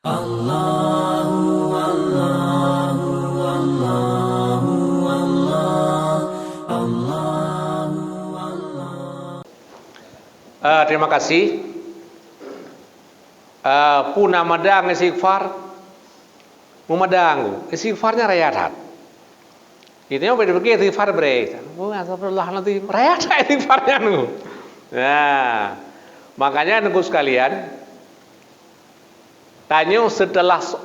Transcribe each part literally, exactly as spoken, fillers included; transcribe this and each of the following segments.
Allahu, Allahu, Allahu, Allah, Allahu, Allah. Ah, terima kasih. Ah, peue na madang istighfar? Meumadang, istighfar nyan raya that. Geutanyoe bèk tapiké istighfar brek. Oh, astagfirullahalazim. Raya that istighfar nyan. Nah, makanya Teungku sekalian, tanyoe seuteulah so-,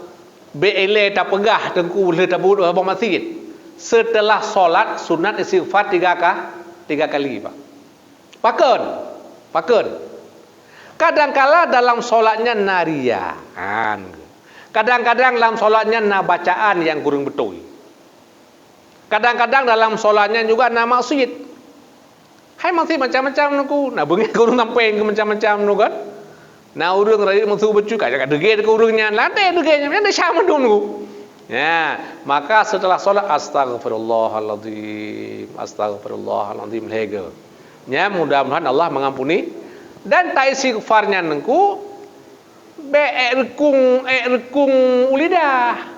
bèk ilèe tapeugah Teungku lheueh tabuet bak masiet. Seuteulah solat sunat istighfar tiga ka-, tiga kali, Pak. Pakon? Pakon? Kadangkala dalam solat nyan na ria. Han. Kadang-kadang lam solat nyan na bacaan nyang kureueng beutôi. Kadang-kadang dalam solat nyan juga na maksiet. Hai, maksiet macam-macam Teungku. Na beungèh keu ureueng sampéng keu macam-macam Teungku kan. Na ureueng rayeuk meusu bacut, ka deugèt keu ureueng nyan, lanté deugèt nyan, nyan desya mandum Teungku. Ya, maka seuteulah solat, "Astaghfirullahalazim, astaghfirullahalazim," lhèe go. Nyan mudah-mudahan Allah mengampuni. Dan ta istighfar nyan Teungku, bèk èk reukung, èk reukung u lidah.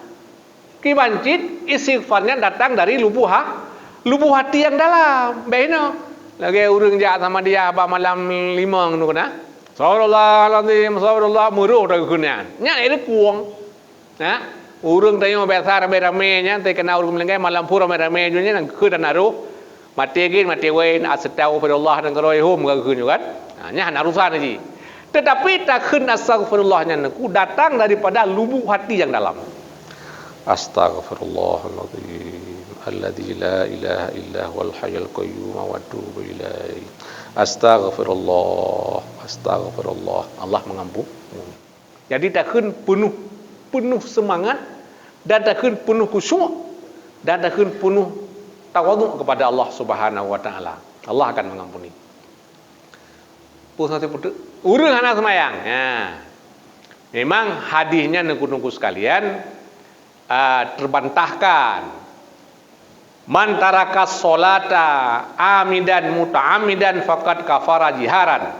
Kiban cit istighfar nyan datang dari lubuh ha-, lubuh hati nyang dalam. Bèk hinoe. Lagèe ureueng jak samadiyah bak malam limong Teungku na. "Astagfirullahalazim, astagfirullah," meuroh takheun nyan. Nyan èk reukung. Nah, ureueng tanyoe biasa ramé-ramé nyan, teukeuna ureueng meulinggai malam phon ramé-ramé nyan, nyan keu dan aroh. Maté gét, maté wai, astagfirullah dan keuroi hom ka geukheun nyoe kan. Ha, nyan hana urusan jih. Tetapi takheun astagfirullah nyan Teungku datang daripada lubuk hati nyang dalam. Astaghfirullahaladzim, alladzi la ilaha illa huwal hayyul qayyum, wa atubu ilaih. Astaghfirullah, astaghfirullah. Allah mengampuni. Jadi takheun peunoh, peunoh seumangat dan takheun peunoh khusyuk dan takheun peunoh tawadhu kepada Allah Subhanahu wa Taala. Allah akan mengampuni. Peue salah satu peutu-, ureueng hana seumayang. Ha. Memang hadis nyan Teungku-teungku sekalian, ah, terbantahkan. "Man taraka sholata amidan muta'ammidan faqad kafara jiharan."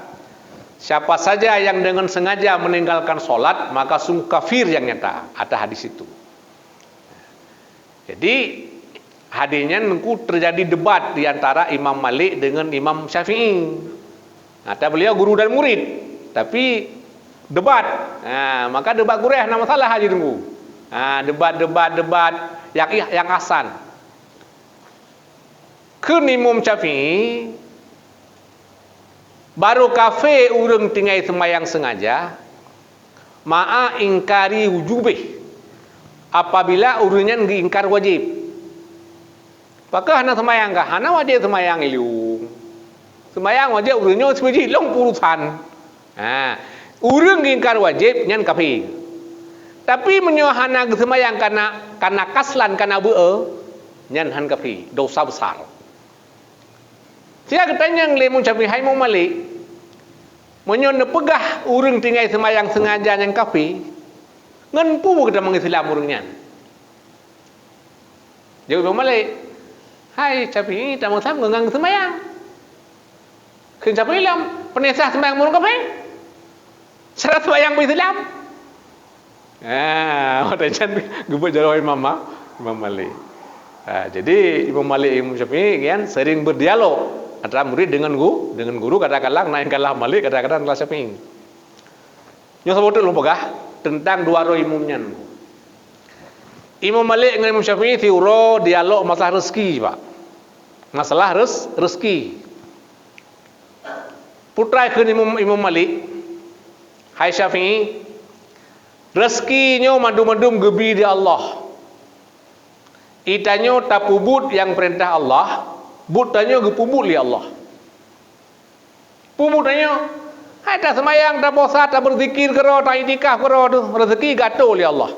Siapa saja yang dengan sengaja meninggalkan salat, maka sungguh kafir yang nyata. Ada hadis itu. Jadi, hadis nyan Teungku terjadi debat di antara Imam Malik dengan Imam Syafi'i. Nah, ta beliau guru dan murid, tapi debat. Ha, maka debat gurèh na masalah jih Teungku. Ha, debat, debat, debat nyang, nyang asan. Kheun Imam Syafi'i, barô kafé ureueng tinggai seumayang seungaja, ma'a ingkari wujubih, apabila ureueng nyan geuingkar wajéb. Pakon hana seumayang kah? Hana wajéb seumayang ilung. Seumayang wajéb ureueng nyoe sibeujih lom peurusan. Ha, ureueng geuingkar wajéb nyan kafé. Tapi meunyoe hana geuseumayang kana, kana kaslan, kana beu-e, nyan han kafé, dosa besar. Sehingga geutanyong lé Imam Syafi'i, "Hai Imam Malik, meunyoe neupeugah ureueng tinggai seumayang seungaja nyan kafé, ngon peue geutamong Islam ureueng nyan?" Jaweueb Imam Malik, "Hai Syafi'i, tamong Islam ngon, ngon seumayang." Kheun Syafi'i lom, "Peue na sah seumayang ureueng kafé? Syarat seumayang beu Islam." Ah, watèe nyan geubeuet jaroe Imam Ma-, Imam Malik. Ah, jadi Imam Malik, Imam Syafi'i kan sering berdialog antara murid dengan gu-, dengan guru, kadang-kadang na nyang kalah Malik, kadang-kadang kalah Syafi'i. Nyoe saboh teuk lôn peugah teuntang dua droe imum nyan. Imam Malik ngon Imam Syafi'i siuroe dialog masalah rezeki, Pak. Masalah rez-, rezeki. Peue treuk kheun Imam, Imam Malik, "Hai Syafi'i, rezeki nyoe mandum-mandum geubi di Allah. Geutanyoe tapeubuet nyang peurintah Allah, buet tanyoe geupeubuet lé Allah." Peue buet tanyoe? Hai taseumayang, tapuasa, tabeurzikir keudroe, taiktikaf keudroe teuh, rezeki geuatô lé Allah.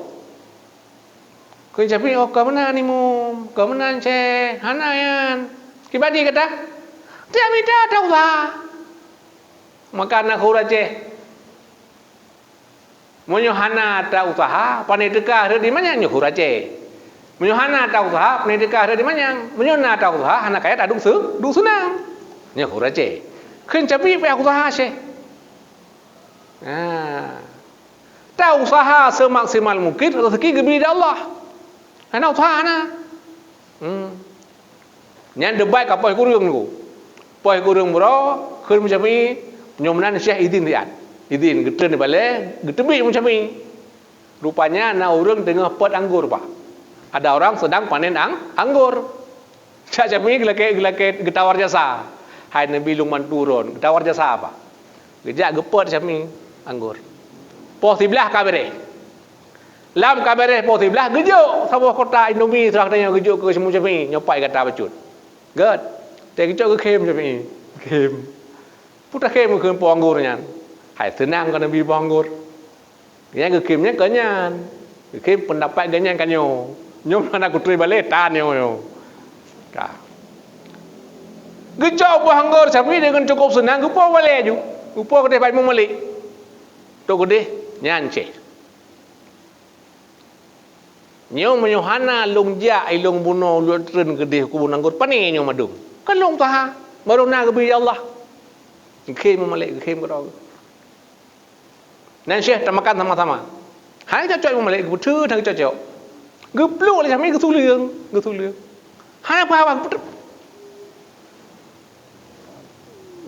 Kheun Syafi'i, "Oh, ka meunan Imum, ka meunan Syekh, hana nyan. Kiban jih gata?" "Tiep mita ata usaha." Maka na kheun ureueng Aceh, "Meunyoe hana ata usaha, pane teuka rhot dimanyang?" Nyoe kheun ureueng Aceh. "Meunyoe hana ata usaha, pane teuka rhot dimanyang? Meunyoe na ata usaha, hana kaya taduek seu-, duek seunang." Nyoe kheun ureueng Aceh. Kheun Syafi'i, "Payah usaha, Syekh." Ha. Kita usaha semaksimal mungkin, rezeki geubri dari Allah. Hana usaha hana. Hmm. Nyan debat ka poh kureueng tu. Poh kureueng bro, kheun Imam Syafi'i, nyoe meunan Syekh idin siat. Idin geutreun di balè, geuteubiet Imam Syafi'i. Rupanya na ureueng teungoh peuet anggor, Pak. Ada orang sedang panen ang-, anggor. Cak Syafi'i geulakèe, geulakèe geutawar jasa. "Hai Nabi, lôn bantu droen." Geutawar jasa, Pak. Geujak geupeuet Syafi'i anggor. Poh siblaih ka beureh. Lam ka beureh poh siblaih, geujok saboh kotak Indomie, seurah tanyoe geujok keu Imam Syafi'i, nyoe pat gata bacut. Gèt. Teuh geucok geukhém Syafi'i. Khém. Peue takhém keu poh anggor nyan? Hai seunang ka Nabi poh anggor. Nyang geukhém nyan kon nyan. Geukhém peundapat geuh nyan ka nyoe. Nyoe hana kuturi balè tan nyoe, nyoe. Ka. Geucok boh anggor Syafi'i deungon cukup seunang geupoh balè ju. Geupoh keudeh bak Imam Malik. Trok keudeh nyan cit. Nyoe meunyoe hana lôn jak ilôn bunoe lôn treun keudeh kebun anggor, pane nyoe mandum. Kan lôn usaha, barô na geubri Allah. Geukhém Imam Malik, geukhém keudroe. Nan Syekh tamakan sama-sama. Hai cocok Imam Malik, geupeutreun hana cocok. Geupluek lé Syafi'i geuseuleung, geuseuleung. Hana apa-apa, geupeutreun.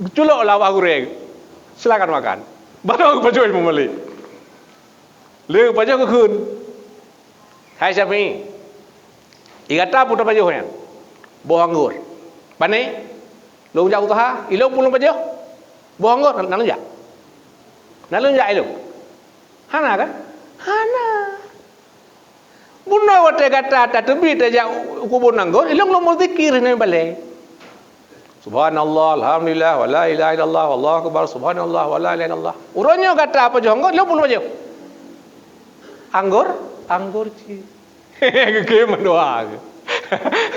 Geuculok lam awak gurèe. Silakan makan. Baru geupajoh Imam Malik. Lé geupajoh geukheun. Hai Syafi'i, i gata peue tapajoh nyan? Boh anggor. Pane? Lôn jak usaha, ilôn peue lôn pajoh? Boh anggor, na lôn jak? Na lôn jak ilôn? Hana kan? Hana. Bunoe watèe gata tateubiet tajak u kebun anggor, ilôn lôn meuzikir nyan balè. Subhanallah, alhamdulillah, wa la ilaha illallah, wallahu akbar, subhanallah, wa la ilaha illallah. Uroe nyoe gata pajoh anggor, lôn peue lôn pajoh? Anggor, anggor cit. Geukhém mandua.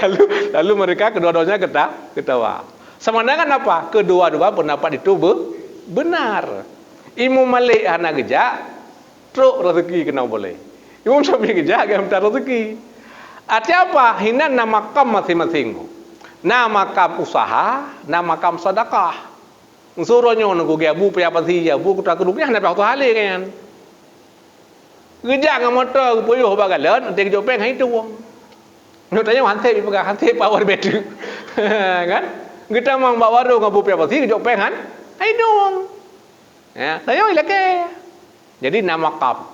Lalu, lalu mereka kedua-duanya keta-, ketawa. Sama dengan apa? Kedua-dua pendapat itu be-, benar. Imam Malik hana geujak, trok rezeki keunan balè. Imam Syafi'i geujak, geumita rezeki. Arti apa? Hinan na makam masing-masing. Na makam usaha, na makam sedekah. Meuseuroe nyoe nunggu geu bu payah pasi, ya bu kuta keuduk nyan hana payah usaha lé kan. Geujak ngon moto geupeuyôh bak galon, teuh geujok péng hai tueng. Nyoe tanyoe hansép jipeugah, hansép power battery. Kan? Geutamong bak warong ngon bu payah pasi geujok péng han hai tueng. Ya, tanyoe ilakèe. Jadi na makam.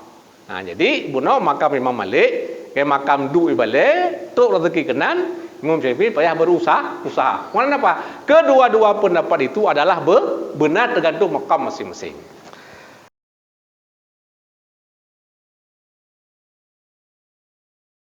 Ha, jadi bunoe makam Imam Malik, ke makam duek ibalè, trok rezeki keunan, Imam Syafi'i payah berusaha, usaha. Makna apa? Kedua-dua pendapat itu adalah be-, benar tergantung makam masing-masing.